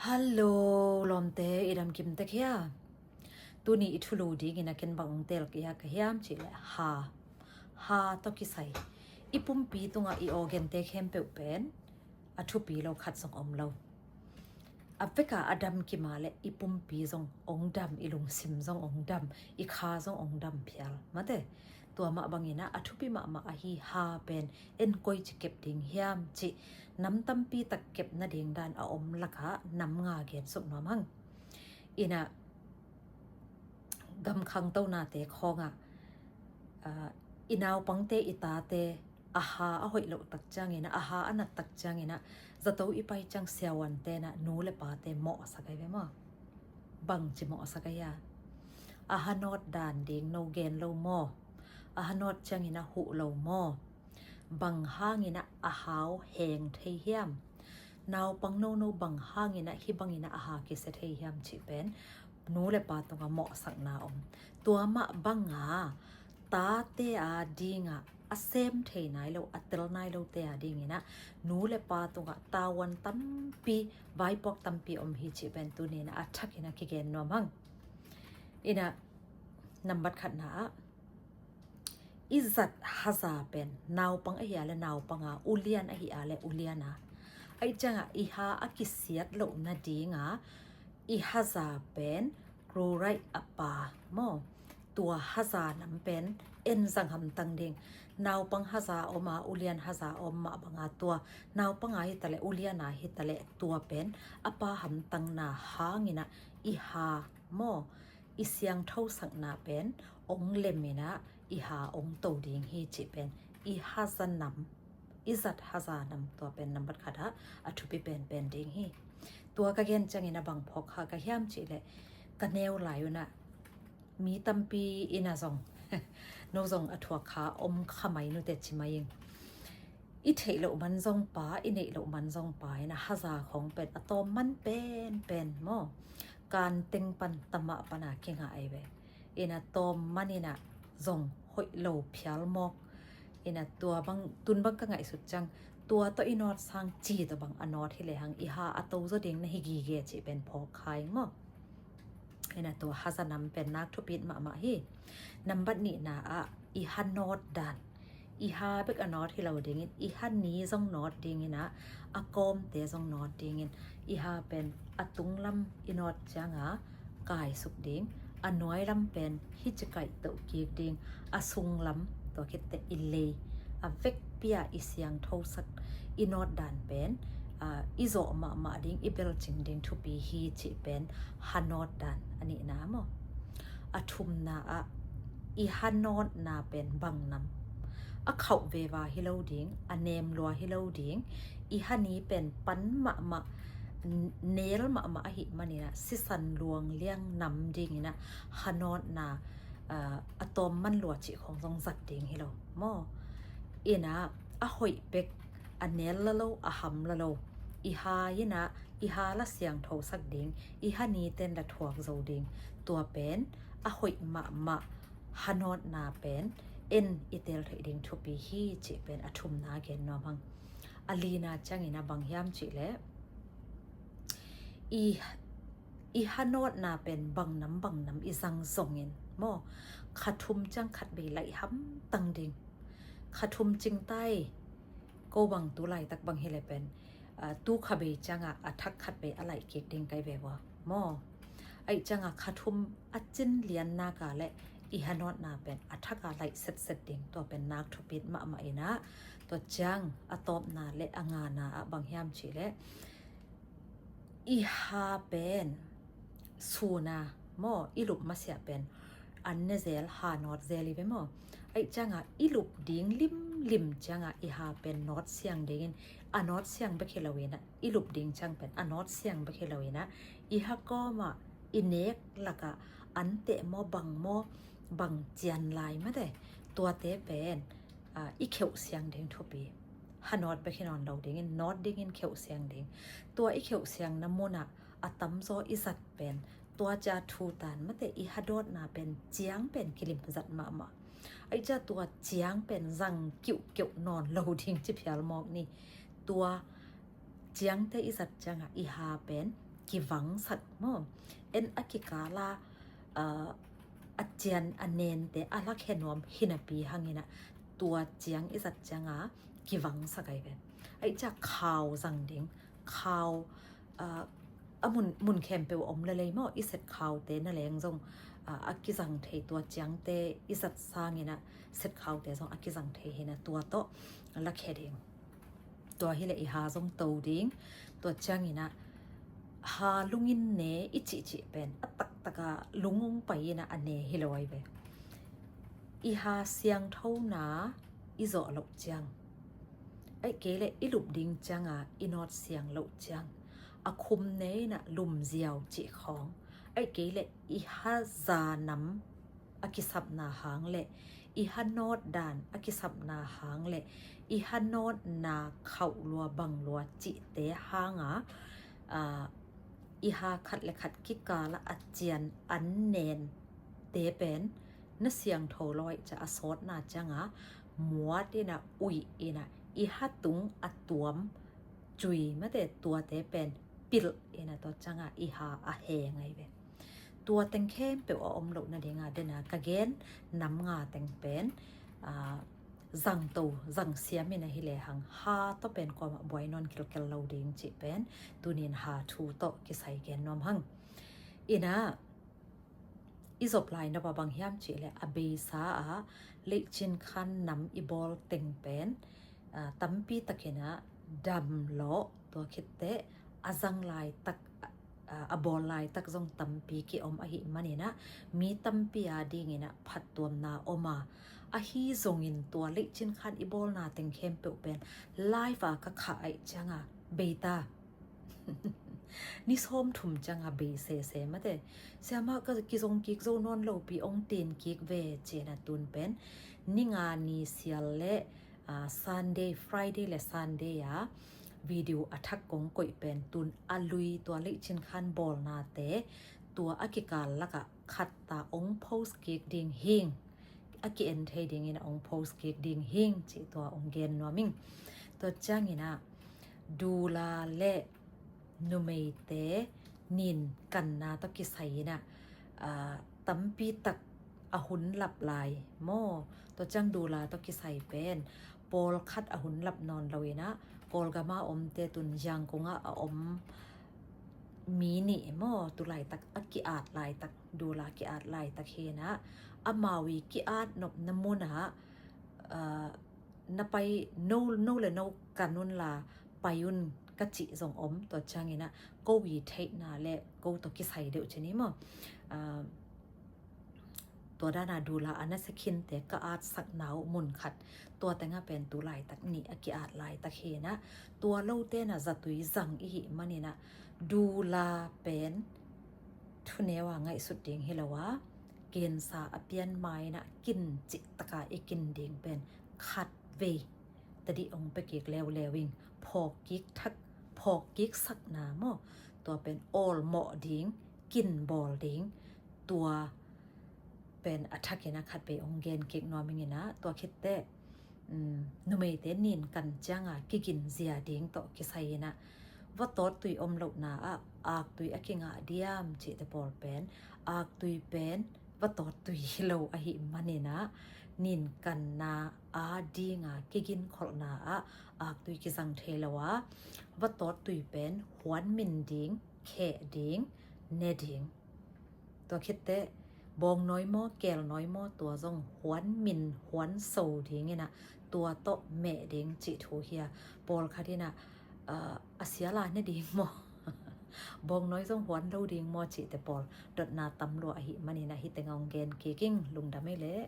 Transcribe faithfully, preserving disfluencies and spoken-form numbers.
Hallo lawmte, i dam kim tek hia? Tuni i thulu dingin a ken bang ong tel ka hiam cih leh ha, ha tawh kisai i pumpi tungah i organ te khempeuh pen a thupi lo khat zong om lo. A veka a dam kim a leh i pumpi zong ong dam, i lungsim zong ong dam, i kha zong ong dam phial mate. Tua mah bangin a thupi mahmah ahi ha pen en koici kep ding hiam cih nam tampi tak kep nading dan a om lakah nam nga gen suk nuam hang. Ina gam khangtonate khawngah i naupangte, i tate a ha a hoih loh tak ciangin, a ha a nat tak ciangin, zato i pai ciang siavuante na nu le pate mawhsak ai ve maw? Bangci mawhsak ai a? A ha nawt dan ding no gen lo maw? A ha nawt ciangin a huh lo maw? Bang hangin a ha heng thei hiam? Naupang nono bang hangin a hih bangin a ha kisia thei hiam cih pen nu le pa tungah mawhsakna om. Tua mah banga tate a dingah a sem thei nai lo, a tel nai lote a dingin a nu le pa tungah tavuan tampi, vaipuak tampi om hi cih pen tuni in a thakin a kigen nuam hang. Ina nambat khatna ah i zat haza pen naupang ahi a leh naupang a, ulian ahi a leh ulian a, ahi ciangah i ha a kisiat loh nadinga i haza pen chloride a pa maw? Tua haza nam pen en zang hamtang ding. Naupang haza om a, ulian haza om mah banga tua naupang a hitaleh, ulian a hitaleh tua pen a pa hamtangna hangin a i ha maw, i siangthosakna pen ong lemin a i ha ong to ding hi cih pen i haza nam, i zat haza nam tua pen nambat khat ah a thupi penpen ding hi. Tua ka gen ciangin a bang phawk kha ka hiam cih leh ka neu lai un a mi tampi in a zong no zong a thuak kha om kha mai nute ci mai ing. I theih loh man zong pa, i neih loh man zong pa in a haza khawng pen a tawm man penpen maw? Kan teng pan, tamah pan a kingah ai ve. In a tawm man in a zong hoih lo phial mawk. In a tua bang, tun bang ka ngaihsut ciang tua tawh i nawt sang ci tawh bang a nawt hi lehang i ha a to zaw ding na hi gige cih pen phawk kha ing maw? Ina tua haza nam pen nak thupit mahmah hi. Nambat nihna ah i ha nawt dan. I ha bek a nawt hi lo dingin, i ha ni zong nawt dingin a, a kawmte zong nawt dingin, i ha pen a tunglam i nawt cianga kaisuk ding, a nuailam pen hici kaihtoh kik ding, a sunglam tua khitte i lei, a vekpi a i siangthosak, i nawt dan pen i zawh mahmah ding, i belcing ding thupi hi cih pen ha nawt dan a nihna maw? A thumna ah i ha nawtna pen bang nam? A khauh veva hi lo ding, a nem lua hi lo ding, i ha ni pen pan mahmah, nel mahmah ahih manin a sisan luang liang nam dingin a ha nawtna a tawm man lua cih khawng zong zat ding hi lo maw? Ina a hoih bek, a nel la lo, a ham la lo, i ha ina i ha la siangthosak ding, i ha ni ten la thuak zo ding. Tua pen a hoih mahmah ha nawtna pen en i tel theih ding thupi hi cih pen a thumna gen nuam hang. A lina ciangin a bang hiam cih leh i i ha nawtna pen bang nam bang nam i zang zongin maw, kha thum ciang khat bei laih hamtang ding. Kha thum cingtai, ko bang tu laitak bang hi leh pen tu kha bei ciangah a thak khat bei a laih kik ding kai ve vua maw? Aih ciangah kha thum a cin lian nak a leh i ha nawtna pen a thak a laih setset ding. Tua pen nak thupit mahmah ina, tua ciang a tawpna le a ngana ah bang hiam cih leh i ha pen suna maw, i lup masiah pen an ne zel, ha nawt zel i ve maw? Aih ciangah i lup ding limlim ciangah i ha pen nawt siang dingin, a nawt siang bek hi lo ina, i lup ding ciang pen a nawt siang bek hi lo ina, i ha kawmah i nek lakah an teh maw, bang maw, bang cian lai mate, tuate pen i kheuh siang ding thupi. Ha nawt bek hi nawn lo dingin, nawt dingin kheuh siang ding. Tua i kheuh siangna munah a tamzaw i zat pen tua cia thu tan mate, i ha dawtna pen ciang pen kilim zat mahmah. Aih cia tua ciang pen zang kiuhkeuh nawn lo ding ci phial mawk ni. Tua ciangte i zat ciangah i ha pen kivangsak maw. En a kikala, ah, a cian a nente a lakhia nuam hinapi hangin ah tua ciang i zat cianga kivangsak ai ve. Ai cia khau zang ding, khau, ah, a mun, mun khempeuh a om lelei maw, i set khaute na leng zong, ah, a kizang thei, tua ciangte i zat sangin ah set khaute zong a kizang thei hi na, tua tawh lakhia ding. Tua hileh i ha zong to ding. Tua ciangin ah ha lungin ne i cihcih pen a taktaka lung hong pai in ah a ne hi lo ai ve. I ha siangthona i zawh loh ciang, ai kei leh i lup ding cianga i nawt siang loh ciang, a khum ne in ah lumziau cih khawng, ai kei leh i ha za nam a kisapna hang le i ha nawt dan a kisapna hang le i ha nawtna khauh lua bang lua cihte hanga, ah, i ha khat le khat kikala a cian an nente pen na siangtho lo ai cia a sawtna cianga muat in ah uih in ah i ha tung a tuam cui mate tuate pen pilh in ah tua cianga i ha a heng ai ve. Tua teng khempeuh a om loh nadinga dena ka gen nam nga teng pen, ah, zang to, zang siam in ahi lehang ha tawh pen kuamah buai nawn kilkel lo ding cih pen tunin ha thu tawh kisai gen nuam hang. Inah i zop lai nop a bang hiam cih leh a beisa ah leicin khan nam i bawl teng pen, ah, tampi takin ah dam lawh, tua khitteh a zang laitak, ah, a bawl laitak zong tampi ki-om ahih manin ah mi tampi a dingin ah phattuamna om a, ahi zongin tua leicin khan i bawlna teng khempeuh pen live a ka khah aih cianga beita. Ni sawmthum cianga bei sese mate. Siamah ka kizong kik zo nawn lopi ong ten kik ve cina tun pen ni nga ni sial le, ah, Sunday, Friday le Sunday a video a thak kong koih pen tun a lui tua leicin khan bawlnate tua a kikal lakah khatta ong post kik ding hing. A ki-en thei dingin a ong post kik ding hing cih tua ong gen nuam ing. Tua ciangin ah dula le numeite nin kanna tawh kisai in ah, ah, tampi tak a hun lap lai maw. Tua ciang dula tawh kisai pen pawlkhat a hun lap nawn lo in ah Kawlgama omte tun Yangon ah a om mi nih maw, tu laitak a ki-at laitak, dula ki-at laitak hi in ah amau i ki-at nopna munah, ah, na pai no, no le no kan unla pai un ka cih zong om. Tua ciangin ah ko i theihna le ko tawh kisai deuh cini maw. Ah, tua dana dula a nasia khinte ka atsakna uh mun khat, tua tengah pen tu laitak nih a ki-at laitak hi in ah tua lote na zatui zang i hih manin ah dula pen thuneu a ngaihsut ding hi lo a, gensa a pian ma in ah kin cihtaka i kin ding pen khat vei tadih ong pia kik leuleu ing. Phawk kik thak, phawk kik sakna maw, tua pen awlmawh ding, kin bawl ding, tua pen a thakin a khat vei ong gen kik nuam ing in ah tua khitteh, um, numeite nin kan cianga kigin zia ding tawh kisai in ah va tawt tui om lohna ah aktui a kingah diam cihte pawl pen aktui pen va tawt tui hi lo ahih manin ah nin kanna a dinga kigin kholhna ah aktui kizang thei lo a, va tawt tui pen huan min ding, kheh ding, ne ding. Tua khitteh bawngnawi maw, kelnawi maw, tua zong huan min, huan so dingin ah tua tawh meh ding cih thu hi a, pawlkhat in ah, ah, a siala ne ding maw, bawngnawi zong huan lo ding maw cihte pawl dotna tam lua ahih manin ah hih tengah ong gen kik ing. Lungdam ei leh.